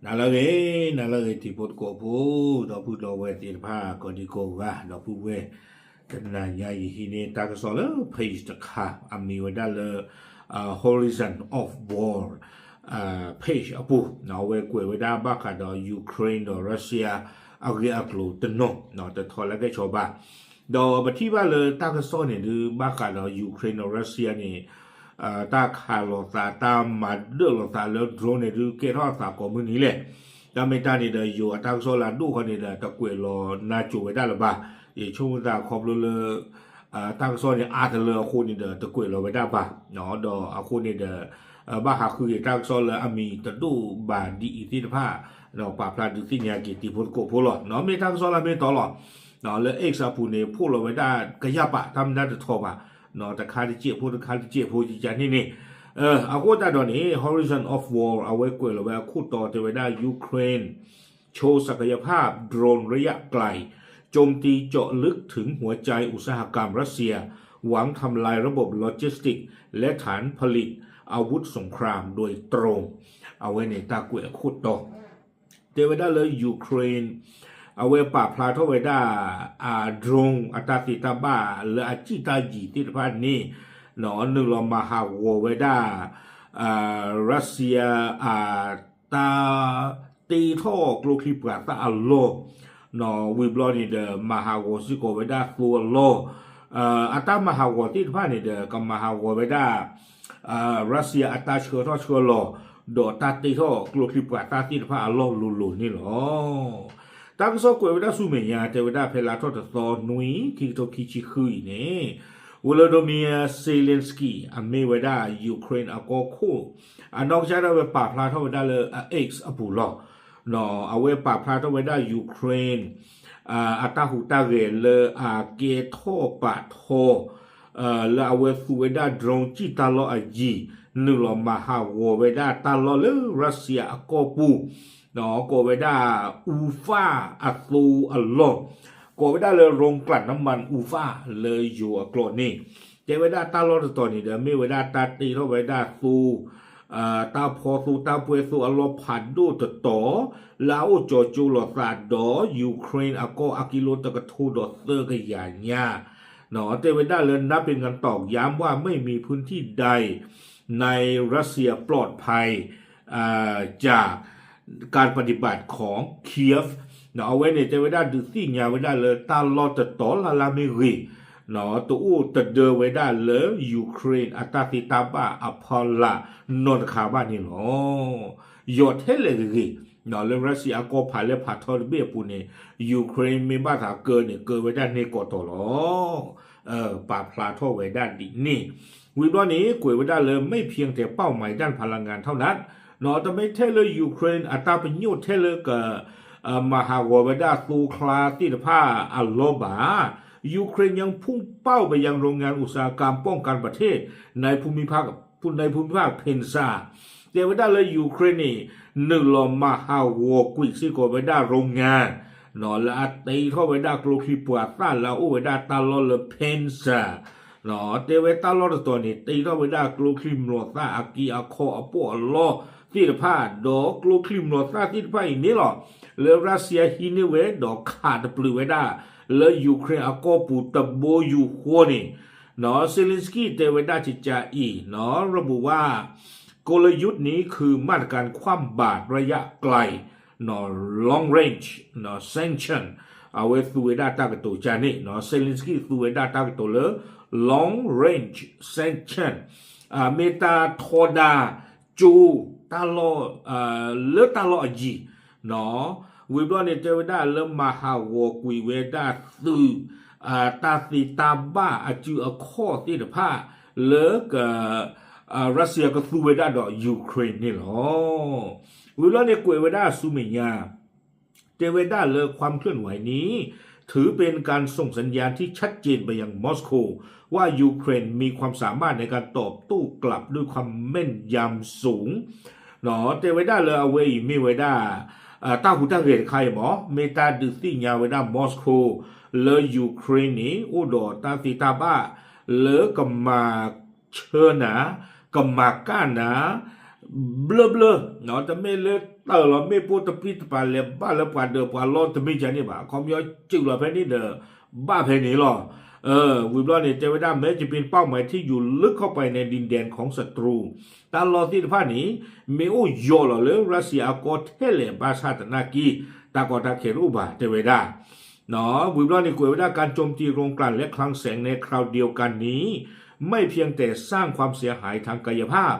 နၤလၢအဂ့ၤ, နၤလၢအဂ့ၤ တံၤဖိသကိးဖိ, ဒီပုၢ်ဒီဝဲၢ်သ့ၣ်တဖၣ် ကိးဒံကိးဂၤ, ဒီပုၢ်ဝဲၢ်, တနၤညါယဟံးန့ၢ်တၢ်ကစီၣ်လၢ page တခါ, အမံၤဝဲဒၣ်လၢ Horizon of War page အပူၤ, အဝဲကွဲးဝဲဒၣ်ဘၣ်ဃးဒီး Ukraine ဒီး Russia အဂ့ၢ်အကျိၤတနီၤ, တထီၣ်လၢကဲဆီဘၣ်, ဒီးပထံၣ်ဘၣ်လၢတၢ်ကစီၣ်န့ၣ်ဒုး ဘၣ်ဃးဒီး Ukraine ဒီး Russia န့ၣ် တၢ်ခးလိာ်သး တၢ်မၤဒၢၣ်လိာ်သးလၢ drone န့ၣ်ဒုး ကဲထီၣ်အသးကိးမုၢ်နံၤလဲၣ်. တၢ်မ့ၢ်တၢ်န့ၣ်ဒီး ယိၤအတၢ်ကစီၣ်လၢအဒိၣ်ဃီန့ၣ်ဒီး တကွဲးလီၤနၢ်ကိၤဝဲဒၣ်လၢၤဘၣ်. ယဆိကမိၣ်သးခီဖျိလၢ တၢ်ကစီၣ်န့ၣ်အါတလၢအဃိန့ၣ်ဒီး တကွဲးလီၤဝဲဒၣ်ဘၣ်, ဒီးအဃိန့ၣ်ဒီး ဘၣ်ဟးဃုက့ၤတၢ်ကစီၣ်လၢအမံၤတဒိၣ်ဘၣ်ဒ်အံၤသ့ၣ်တဖၣ်, ဒီးပာ်ဖျါဒုးသ့ၣ်ညါက့ၤတံၤဖိသကိးဖိလီၤ. မ့ၢ်တၢ်ကစီၣ်လၢအမ့ၢ်တီလီၤ. လၢ X အပူၤန့ၣ် ဖီၣ်လီၤဝဲဒၣ်ကယၢ်ပာ် တၢ်မ့ၢ်တၢ်တထီၣ်ဘၣ်, တခါတစဲးဖိ တခါတစဲးဖိ ကကန့ၣ်န့ၣ်, အဃိသတးဒီးန့ၣ် Horizon of War အဝဲကွဲးလီၤဝဲအခိၣ်တီတဲဝဲဒၣ် Ukraine โชว์ศักยภาพโดรนระยะไกล โจมตีเจาะลึกถึงหัวใจอุตสาหกรรมรัสเซีย หวังทำลายระบบโลจิสติกส์ และฐานผลิตอาวุธสงครามโดยตรง အဝဲန့ၣ်တၢ်ကွဲးအခိၣ်တီ တဲဝဲဒၣ်လၢ Ukraine အဝဲပာ်ဖျါထီၣ်ဝဲဒၣ် drone အတၢ်သ့တၢ်ဘၣ်လၢအစံၣ်တၢ်ယံၤသ့ၣ်တဖၣ်န့ၣ် နုာ်လီၤမၤဟးဂီၤဝဲဒၣ် Russia အတၢ် တ့ထီၣ်ကျိချံပှၤသၣ်အလီၢ်, ဝံၤဘျီန့ၣ်ဒီး မၤဟးဂီၤစ့ၢ်ကီးဝဲဒၣ်သိအလီၢ်, အတၢ်မၤဟးဂီၤသ့ၣ်တဖၣ်န့ၣ်ဒီး ကမၤဟးဂီၤဝဲဒၣ် Russia အတၢ်ဆှၢထီၣ်ဆှၢလီၤ ဒီးတၢ်တ့ထီၣ်ကျိချံပှၤသၣ်သ့ၣ်တဖၣ်အလီၢ်လိၤလိၤန့ၣ်လီၤ. တၢ်ကစီၣ်ကွဲးဝဲဒၣ်ဆူမဲာ်ညါ တဲဝဲဒၣ်ဖဲလါထီၣ်တသီနွံ ခံကထိခံဆံဃုအံၤန့ၣ် Volodymyr Zelensky အမ့ၢ်ဝဲဒၣ် Ukraine အကီၢ်ခိၣ် အနီၢ်ကစၢ်ဒၣ်ဝဲပာ်ဖျါထီၣ်ဝဲဒၣ်လၢအ X အပူၤလီၤ. အဝဲပာ်ဖျါထီၣ်ဝဲဒၣ် Ukraine အတၢ်ဟူးတၢ်ဂဲၤလၢအကဲထီၣ်ပာ်ထီ လၢအဝဲသူဝဲဒၣ် drone စံၣ်တၢ်လီၢ်အယံၤ နုာ်လီၤမၤဟးဂီၤဝဲဒၣ်တၢ်လီၢ်လၢ Russia အကီၢ်ပူၤ ကိးဝဲဒၣ် Ufa အသိအလီၢ်, ကိးဝဲဒၣ်လၢ โรงกลั่นน้ำมัน Ufa လၢယိၤအကျိာ်န့ၣ်, တဲဝဲဒၣ်တၢ်လီၢ်တတီၤန့ၣ်ဒီး မ့ၢ်ဝဲဒၣ်တၢ်တ့ထီၣ်ဝဲဒၣ်သိ တၢ်ဖီသိတၢ်ပှဲၤသိအလီၢ်ဖးဒိၣ်တတီၤ လၢအအိၣ်ကၠီၤကၠိလိာ်သးဒီး Ukraine အကီၢ်အကံလိတကထိဒီးသၢကယၤညါ, တဲဝဲဒၣ်လၢ นับเป็นการตอกย้ำว่าไม่มีพื้นที่ใด ในรัสเซียปลอดภัย จากการปฏิบัติของ Kyiv အဝဲန့ၣ်တဲဝဲဒၣ်ဒုးသ့ၣ်ညါဝဲဒၣ်လၢ တၢ်လီၢ်တတီၤလၢ်လၢ်မ့ၢ်ဂ့ၤ, တအိၣ်တဒၢဝဲဒၣ်လၢ Ukraine အတၢ်သ့တၢ်ဘၣ်အဖီလာ်နီတခါဘၣ်န့ၣ်လီၤ. ယီၤထဲလဲၣ်ဂ့ၤဂ့ၤ, လၢ Russia အကီၢ်ဖးလဲၢ်ဖးထီတဘ့ၣ်အပူၤန့ၣ် Ukraine မ့ၢ်ဘၣ်သးကၢန့ၣ် ကၢဝဲဒၣ်န့ၢ်ကိးတီၤလီၤ. ပာ်ဖျါထီၣ်ဝဲဒၣ်ဒ်န့ၣ်, ဝံၤဘျီန့ၣ် ကွဲးဝဲဒၣ်လၢ ไม่เพียงแต่เป้าหมายด้านพลังงานเท่านั้น တမ့ၢ်ထဲလၢ Ukraine အတၢ်ပညိၣ်ထဲလၢက မၤဟးဂီၤဝဲဒၣ်သိချါသ့ၣ်တဖၣ်အလီၢ်ဘၣ်, Ukraine ยังพุ่งเป้าไปยังโรงงานอุตสาหกรรมป้องกันประเทศ ในภูมิภาค ในภูมิภาค Penza တဲဝဲဒၣ်လၢ Ukraine န့ၣ် နုာ်လီၤမၤဟးဂီၤကွံာ်စ့ၢ်ကီးဝဲဒၣ် โรงงาน လၢအတ့ထီၣ်ဝဲဒၣ်ကျိချံပှၤသၣ်လၢအအိၣ်ဝဲဒၣ်တၢ်လီၢ်လၢ Penza တဲဝဲတၢ်လီၢ်တတီၤန့ၣ် တ့ထီၣ်ဝဲဒၣ်ကျိချံမျိာ်သၣ်အက့အခီအပီၣ်အလီၢ်သ့ၣ်တဖၣ် ဒီးကျိချံမျိာ်သၣ်သ့ၣ်တဖၣ်အံၤန့ၣ်လီၤ. လၢ Russia ဟံးန့ၢ်ဝဲဒီးခးတပျုာ်ဝဲဒၣ် လၢ Ukraine အကီၢ်ပူၤတဘိယူၢ်ဃီန့ၣ် Zelensky တဲဝဲဒၣ်ကကးအံၤ ระบุว่า กลยุทธ์นี้คือมาตรการคว่ำบาตรระยะไกล long range sanction အဝဲသူဝဲဒၣ်တၢ်ကတိၤကန့ၣ် Zelensky သူဝဲဒၣ်တၢ်ကတိၤလၢ long range sanction မ့ၢ်တၢ်ထီဒါကၠိ တၢ်လီၢ် လၢတၢ်လီၢ်အယံၤ ဝံၤဘျီန့ၣ် တဲဝဲဒၣ်လၢမၤဟးဂီၤကွံာ်ဝဲဒၣ်သုး တၢ်သ့တၢ်ဘၣ်အစုအခီၣ်သ့ၣ်တဖၣ် လၢက Russia ကသူဝဲဒၣ်ဒီး Ukraine န့ၣ်လီၤ. ဝံၤဘျီန့ၣ် ကွဲးဝဲဒၣ်ဆူမဲာ်ညါ တဲဝဲဒၣ်လၢ ความเคลื่อนไหวนี้ ถือเป็นการส่งสัญญาณที่ชัดเจนไปยังมอสโกว่ายูเครนมีความสามารถในการตอบโต้กลับด้วยความแม่นยำสูง တဲဝဲဒၣ်လၢအဝဲအံၤမ့ၢ်ဝဲဒၣ် တၢ်ဟူးတၢ်ဂဲၤတခါအံၤမ့ၢ် မ့ၢ်တၢ်ဒုးသ့ၣ်ညါဝဲဒၣ် Moscow လၢ Ukraine န့ၣ် အိၣ်ဒီးတၢ်သ့တၢ်ဘၣ် လၢကမၤဆၢနၤ ကမၤကၣ်နၤ ဘျၢဘျၢ, တမ့ၢ်လၢတၢ်လီၤမ့ၣ်ပိၢ်တပျံၤတပၤလဲၤဘၣ်လၢပှၤဒၢးပှၤလီၢ်တမ့ၢ်ကန့ၣ်ဘၣ်, အခီပညီစုးလီၤဖဲန့ၣ်ဒီး ဘၣ်ဖဲန့ၣ်လီၤ. ဝံၤဘျီန့ၣ် တဲဝဲဒၣ် แม้จะเป็นเป้าหมายที่อยู่ลึกเข้าไปในดินแดนของศัตรู တၢ်လီၢ်သ့ၣ်တဖၣ်န့ၣ် မ့ၢ်အိၣ်ယိာ်လီၤလၢ ရၢစံယါအကီၢ်ထဲလဲၣ်ဘၣ်ဆၣ်သနာ်က့ တၢ်ကီတၢ်ခဲတအိၣ်ဘၣ် တဲဝဲဒၣ် ဝံၤဘျီန့ၣ် ကွဲးဝဲဒၣ် การโจมตีโรงกลั่นและคลังแสงในคราวเดียวกันนี้ ไม่เพียงแต่สร้างความเสียหายทางกายภาพ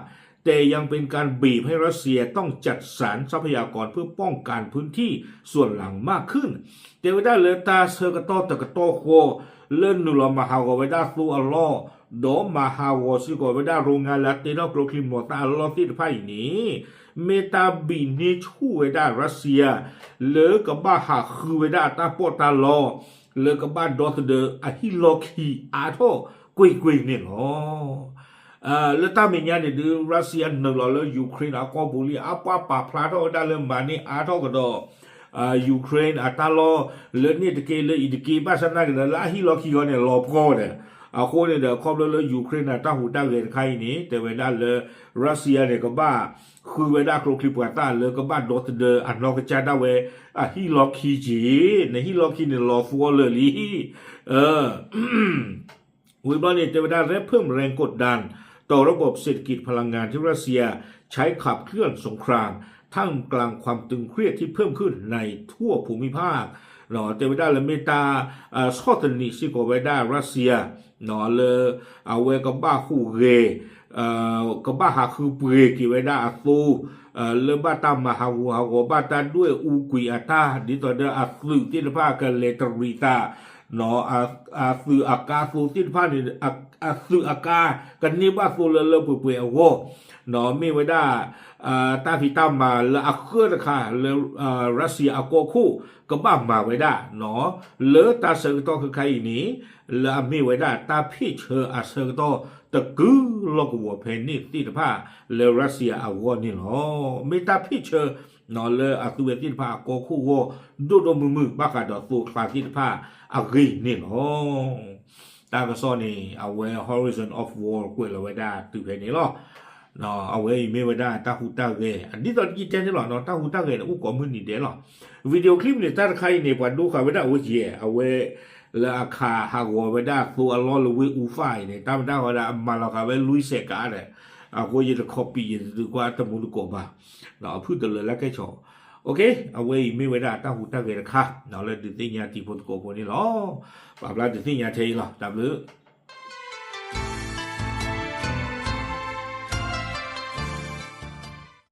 แต่ยังเป็นการบีบให้รัสเซียต้องจัดสรรทรัพยากรเพื่อป้องกันพื้นที่ส่วนหลังมากขึ้น တဲဝဲဒၣ်လၢတၢ်ဆၢကတီၢ်တကတီၢ်ဃီ လၢနုာ်လီၤမၤဟးဂီၤဝဲဒၣ်သိအလီၢ် ဒီးမၤဟးဂီၤစ့ၢ်ကီးဝဲဒၣ် โรงงาน လၢအတ့ထီၣ်ကျိချံမျိာ်သၣ်အလီၢ်သ့ၣ်တဖၣ်အံၤန့ၣ် မ့ၢ်တၢ်ဘံးန့ၢ်ဆူၣ်ဝဲဒၣ်ရၢစံယါ လၢကဘၣ်ဟးဃုဝဲဒၣ်အတၢ်ပီးတၢ်လီ လၢကဘၣ်ဒီသဒၢအဟံၣ်လီၢ်ခံအါထီၣ်ကွ့ၢ်ကွ့ၢ်န့ၣ်လီၤ. လၢတၢ်မဲာ်ညါန့ၣ်ဒုး ရၢစံယါနုာ်လီၤလၢ Ukraine အကီၢ်ပူၤလံ အပှၤပာ်ဖျါထီၣ်ဝဲဒၣ်လၢမၤန့ၢ်အါထီၣ်ကဒီး Ukraine အတၢ်လီၢ် လၢန့ၣ်တက့ၢ်လၢအံၤတက့ၢ် ဘၣ်ဆၣ်သနာ်က့ဒီး လၢအဟံၣ်လီၢ်ခံဂီၢ်န့ၣ် လီၤပှီၢ်ဝဲဒၣ် အဃိန့ၣ်ဒီး ခီဖျိလၢ Ukraine အတၢ်ဟူးတၢ်ဂဲၤတခါအံၤန့ၣ် တဲဝဲဒၣ်လၢ ရၢစံယါန့ၣ် ကဘၣ်ဃုဝဲဒၣ်ကျိချံမျိာ်သၣ်လၢကဘၣ်ဒီသဒၢအနီၢ်ကစၢ်ဒၣ်ဝဲ အဟံၣ်လီၢ်ခံက့ၢ် နဟံၣ်လီၢ်ခံန့ၣ်လီၤပှီၢ်လၢာ်လံ ဝံၤဘျီန့ၣ် တဲဝဲဒၣ် และเพิ่มแรงกดดันต่อระบบเศรษฐกิจพลังงานที่รัสเซียใช้ขับเคลื่อนสงคราม ท่ามกลางความตึงเครียดที่เพิ่มขึ้นในทั่วภูมิภาค တဲဝဲဒၣ်လၢမ့ၢ်တၢ် ဆီၣ်သနံးစ့ၢ်ကီးဝဲဒၣ်ရၢစံယါ လၢအဝဲကဘၣ်ဟူးဂဲၤ ကဘၣ်ဟးဃုပှ့ၤက့ၤဝဲဒၣ်အသိ လၢဘၣ်တၢ်မၤဟးဂူာ်ဟးဂီၤ ဘၣ်တၢ်ဒွဲၣ်အူကွံာ်အတၢ် ဒ်သိးဒီးအသုးသ့ၣ်တဖၣ်ကလဲၤတရံးသး အသုးအကါသိသ့ၣ်တဖၣ်န့ၣ် အသုးအကါကန့ၢ်ဘၣ်သိလၢလၢပှဲၤပှဲၤအဂီၢ် မ့ၢ်ဝဲဒၣ် တၢ်ဖံးတၢ်မၤလၢအဃၢတခါလၢ ရၢစံယါအကီၢ်ခိၣ် ကဘၣ်မၤဝဲဒၣ် လၢတၢ်ဆၢကတီၢ်ခဲခါအံၤန့ၣ် လၢအမ့ၢ်ဝဲဒၣ်တၢ်ဖ့ၣ်ဆၢအဆၢကတီၢ်တကုလီၢ်ကဝီၤဖဲန့ၣ်သ့ၣ်တဖၣ် လၢရၢစံယါအဂီၢ်န့ၣ်လီၤ. မ့ၢ်တၢ်ဖ့ၣ်ဆၢ လၢအသုဝဲသ့ၣ်တဖၣ်အကီၢ်ခိၣ်ဂီၢ် ဒိၣ်ဒိၣ်မုၢ်မုၢ် ဘၣ်ဃးဒီးသိချါသ့ၣ်တဖၣ်အဂ့ၢ်န့ၣ်လီၤ. တၢ်ကစီၣ်န့ၣ် အဝဲ Horizon of War ကွဲးလီၤဝဲဒၣ်တုၤဖဲန့ၣ်လီၤ. အဝဲအံၤမ့ၢ်ဝဲဒၣ်တၢ်ဟူးတၢ်ဂဲၤ ဒ်သိးတယံာ်တဲန့ၣ်လီၤ တၢ်ဟူးတၢ်ဂဲၤန့ၣ် အိၣ်ကိးမုၢ်နံၤဒဲးလီၤ. video clip န့ၣ် တၢ်တခါအံၤန့ၣ် ပှၤဒိဃာ်ဝဲဒၣ်အဝဲကဲ အဝဲ လၢအခးဟးဂီၤဝဲဒၣ်သိအလီၢ်လၢဝ့ၢ်အူဖၣ်အံၤန့ၣ် တၢ်မတၤဃီဒၣ်အမၤလီၤဃာ်ဝဲလွံၢ်စဲးကးဒီး အဃိယတ copy ယတဒုးကွၢ်တမူတကိးဘၣ် အဖုၣ်တလၢၤလၢကဲဆီၣ် အဝဲအံၤမ့ၢ်ဝဲဒၣ် တၢ်ဟူးတၢ်ဂဲၤတခါ လၢဒုးသ့ၣ်ညါတံၤဖိသကိးဖိန့ၣ်လီၤ. ပာ်ဖျါဒုးသ့ၣ်ညါထဲအံၤလီၤ တၢ်ဘျုး